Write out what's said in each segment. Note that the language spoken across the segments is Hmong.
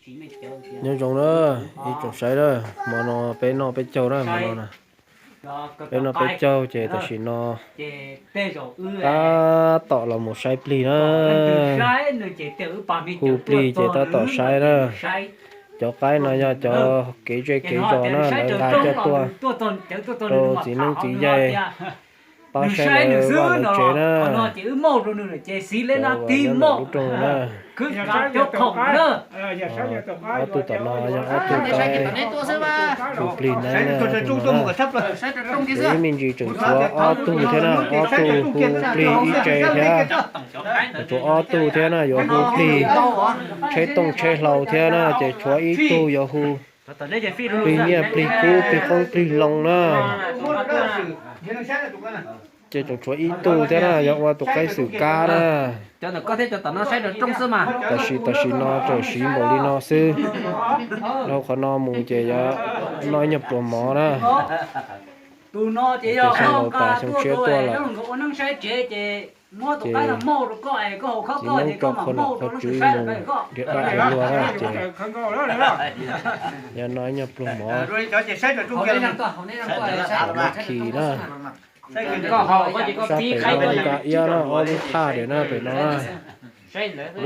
Nyob zoo na, ib tsoom saib na, hmo no peb noj peb caug na, hmo no na. Peb noj peb caug ces tam sim no tab tom los mus saib plig na. Hu plig ces tab tom saib na. Cov qaib no yog cov kev zej kev zos na, lawv nqa coj tuaj rau txiv neeb txiv yaig pab saib lawv vaj lawv tsev na. Lub rooj na, ob tug tom no yog ob tug qaib hu plig na. Ces ib me ntsis tseem tshuav ob tug thiab na, ob tug hu plig ib tse thiab. Tseem tshuav ob tug thiab na yuav hu plig tsheb tooj tsheb hlau thiab na, ces tshuav ib tug yuav hu plig nyiaj plig kub plig qoob plig loo na. Ces tseem tshuav ib tug thiab na, yog ua tus qaib xwm kab na. Tam sim tam sim no tseem siv npaum li no xwb. Dhau qhov no mus ces yuav noj ib nyuag pluas mov na. Ces xyoo laus tas xyoo tshiab tuaj lawm. Ces txiv neeb rau qhov nom qhov tswv mus nrhiav dab nrhiav luag na ces yuav noj ib nyuag pluas mov. Khi na, sab pem no nqa iab na, ob lub thaj tias na pem no na.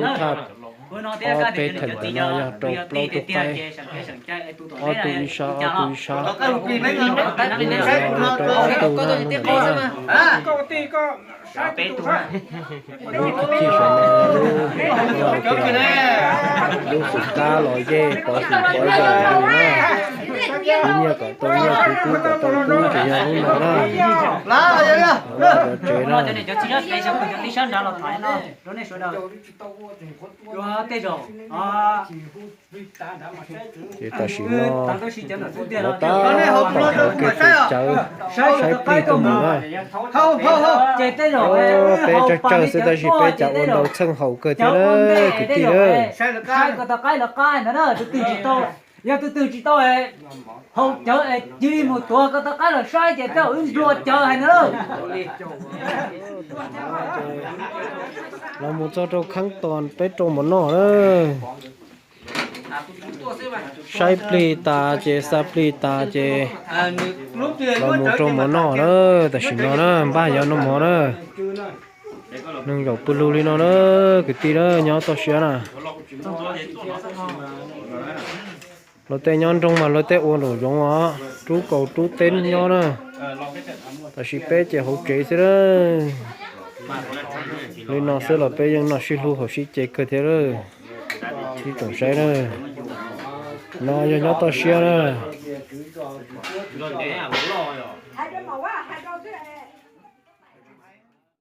Lub thaj ob peb theem pem no yog rau plaub tug qaib, ob tug ib sab ob tug ib sab. Lub no rau ob tug na, lub ntawm no na. Lub thib pib saum no lub, lub xwm kab los yej pov xwm pov yawm li na. Khwv nyiaj kom tau nyiaj, khwv kub kom tau kub ces yog lub no na. Cov tsev na. Ces tam sim no lawv tab tom hauv kev tes cawv saib plig tuaj mus na. Peb tsawg tsawg xwb tab sis peb cas ua ntau txheej haum kawg thiab na kwv tij na. Yog tus twg tsis tau haus cawv es cia li mus tuav ko taw qaib los saib ces tej zaum wb nplua cawv hais ntawd. Los mus txog rau kheeb tos peb rau mov noj na. Saib plig tas ces xa plig tas ces los mus rau mov noj na. Tam sim no na npaj yuav noj mov na. Neeg zaum pw lug li no na, kwv tij na nyob toj siab na. Luag tej nyob nroog mas luag tej ua nraum zoov os, rub kaus rub teb nyob na. Tab sis peb ces hauv tsev xwb na. Li no xwb los peb yeej noj sib hlub haus sib ce kawg thiab lawm. Ib tsoom saib na, no yog nyob toj siab na.